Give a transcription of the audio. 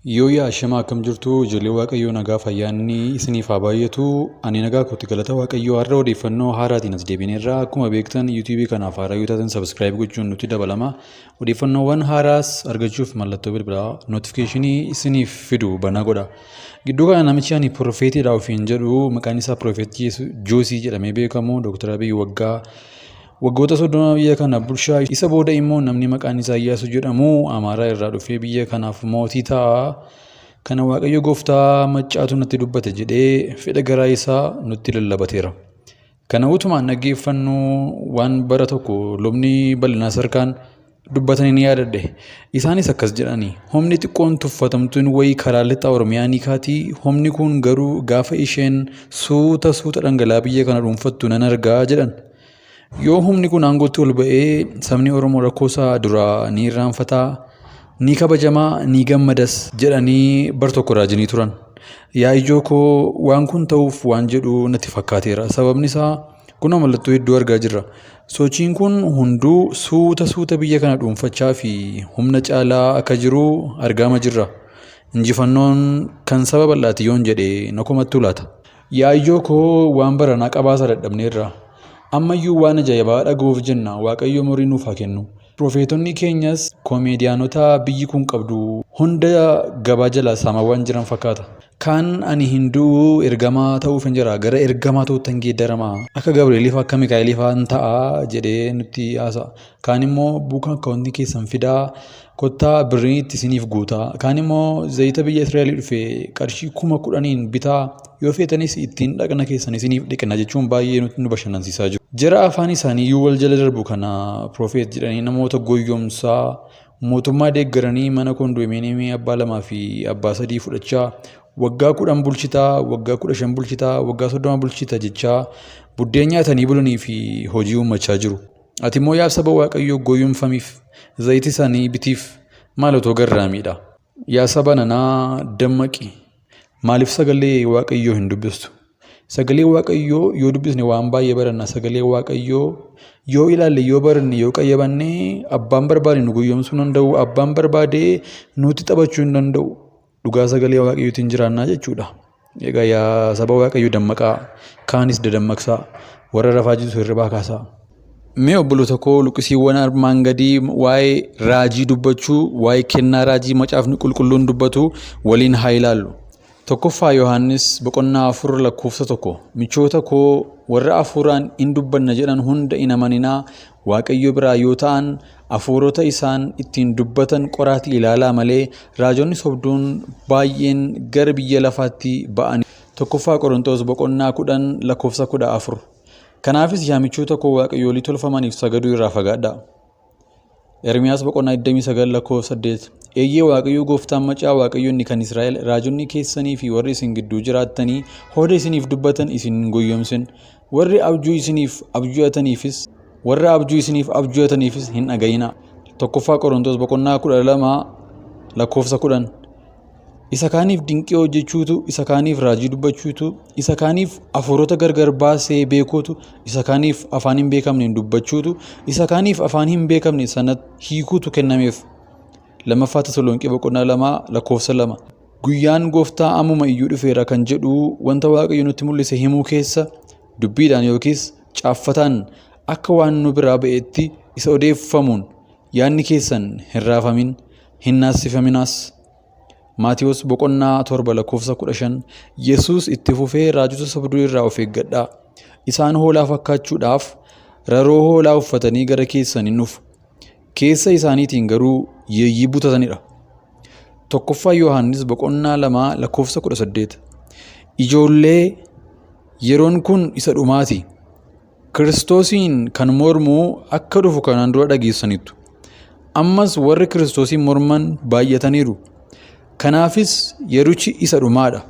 Yooyyaa ashamaa, akkam jirtu ijoollee Waaqayyoo? Nagaa fayyaanni isiniif haa baay'atu. Ani nagaa kootti, galata Waaqayyoo. Har'a odeeffannoo haaraatiin as deebineerra. Akkuma beektan, YouTubeii kanaaf haaraa yoo taatan subscribe gochuun nutti dabalama. Odeeffannoowwan haaraas argachuuf mallattoo bilbilaa notificationii isiniif fidu banaa godha. Gidduu kana namichi ani profetiidha ofiin jedhu, maqaan isaa Prophet Joosii jedhamee beekamu, Dooktar Abiy waggaa waggoota 30 biyya kana bulchaa, isa booda immoo namni maqaan isaa Iyyaasuu jedhamu Amaaraa irraa dhufee biyya kanaaf mootii ta'a. Kana Waaqayyo gooftaa maccaatu natti dubbate jedhee fedha garaa isaa nutti lallabateera. Kana utumaan dhaggeeffannu waan bara tokko lubni bal'inaa sarkaan dubbatanii ni yaadadhe. Isaanis akkas jedhani: "Humni xiqqoon tuffatamtuun wayii karaa lixa Oromiyaa ni kaati. Humni kun garuu gaafa isheen suuta suuta dhangala'aa biyya kana dhuunfattu nan argaa" jedhan. Yoo humni kun aangootti ol ba'ee, sabni Oromoo rakkoo isaa duraa ni irraanfataa, ni kabajamaa, ni gammadas jedhanii bar tokko raajanii turan. Yaa ijoo koo, waan kun ta'uuf waan jedhu natti fakkaateera. Sababni isaa kunoo mallattoo hedduu argaa jirra. Sochiin kun hunduu suuta suuta biyya kana dhuunfachaa fi humna caalaa akka jiru argaama jirra. Injifannoon kan saba bal'aati yoon jedhe na komattuu laata? Yaa ijoo koo, waan baranaa qabaasa dadhabneerra. Ammayyuu waan ajaa'ibaa dhaga'uuf jenna. Waaqayyo umurii nuuf haa kennu. Profeetonni keenyas koomeediyaanota biyyi kun qabdu hunda gabaa jala saamaa waan jiran fakkaata. Kaan ani hin du'u, ergamaa ta'uuf hin jira, gara ergamaa ta'uuttan geeddarama, akka Gabri'eelii fa'aa, akka Mikaa'elii fa'aa ta'a jedhee nutti haasa'a. Kaan immoo book accountii keessan fidaa kottaa, birrii itti isiniif guutaa. Kaan immoo zayita biyya Israa'elii dhufe qarshii 10,000n bitaa, yoo feetanis ittiin dhaqna keessan isiniif dhiqna jechuun baay'ee nutti nu bashannansiisaa jiru. Jara afaan isaanii iyyuu wal jala darbu kana prophet jedhanii namoota goyyomsaa, mootummaa deeggaranii, mana kondominiyeemii abbaa lamaa fi abbaa sadii fudhachaa, waggaa 10 bulchitaa, waggaa 15 bulchitaa, waggaa 30 bulchita jechaa buddeen nyaatanii bulanii fi hojii uummachaa jiru. Ati immoo yaa saba Waaqayyoo, goyyomfamiif, zayita isaanii bitiif, maal otoo garraamiidha. Yaa saba nanaa, dammaqi. Maaliif sagalee Waaqayyoo hin dubbistu? Sagalee Waaqayyoo yoo dubbisne waan baay'ee baranna. Sagalee Waaqayyoo yoo ilaalle, yoo baranne, yoo qayyabanne, abbaan barbaade nu goyyomsuu hin danda'u. Abbaan barbaade nutti taphachuu hin danda'u. Dhugaa sagalee Waaqayyootiin jiraannaa jechuudha. Egaa yaa saba Waaqayyoo, dammaqaa. Kaanis dadammaqsaa. Warra rafaa jirtu hirribaa kaasaa. Mee obboloota koo, luqqisiiwwan armaan gadii waa'ee raajii dubbachuu, waa'ee kennaa raajii Macaafni Qulqulluun dubbatu waliin haa ilaallu. Tokkoffaa Yohaannis boqonnaa 4 lakkoofsa 1: "Michoota koo, warra hafuuraan in dubbanna jedhan hunda hin amaninaa. Waaqayyo biraa yoo ta'an hafuurota isaan ittiin dubbatan qoraatii ilaalaa malee, raajonni sobduun baay'een gara biyya lafaatti ba'an." Tokkoffaa Qorontos boqonnaa 10 lakkoofsa 14: "Kanaafis yaa michoota koo, waaqayyoolii tolfamaniif sagaduu irraa fagaadhaa." Ermiyaas boqonnaa 29 lakkoofsa 8: "Eeyyee, Waaqayyo gooftaan macaa, Waaqayyo inni kan Israa'el, raajonni keessanii fi warri isin gidduu jiraattanii hooda isiniif dubbatan isin hin goyyomsin. Warri abjuu isiniif abju'ataniifis warra abjuu isiniif abju'ataniifis hin dhaga'inaa." Tokkoffaa Qorontos boqonnaa 12 lakkoofsa 10: "Isa kaaniif dinqii hojjechuutu, isa kaaniif raajii dubbachuutu, isa kaaniif hafuurota gargar baasee beekuutu, isa kaaniif afaan hin beekamneen dubbachuutu, isa kaaniif afaan hin beekamne sana hiikuutu kennameef." Lammaffaa Tasalonqee boqonnaa 2 lakkoofsa 2: "Guyyaan gooftaa ammuma iyyuu dhufeera kan jedhu wanta Waaqayyo nutti mul'ise himuu keessa dubbiidhaan yookiis caaffataan akka waan nu biraa ba'etti isa odeeffamuun yaadni keessan hin raafamin, hin naasifaminaas." Maatiyos boqonnaa 7 lakkoofsa 15: Yesuus itti fufee, "Raajota sobduu irraa of eeggadhaa. Isaan hoolaa fakkaachuudhaaf raroo hoolaa uffatanii gara keessan hin dhufu. Keessa isaaniitiin garuu yeeyyii butatanidha." Tokkoffaa Yohaannis boqonnaa 2 lakkoofsa 18: "Ijoollee, yeroon kun isa dhumaati. Kiristoosiin kan mormu akka dhufu kanaan dura dhageessaniittu. Ammas warri Kiristoosiin morman baay'ataniiru. Kanaafis yerichi isa dhumaadha."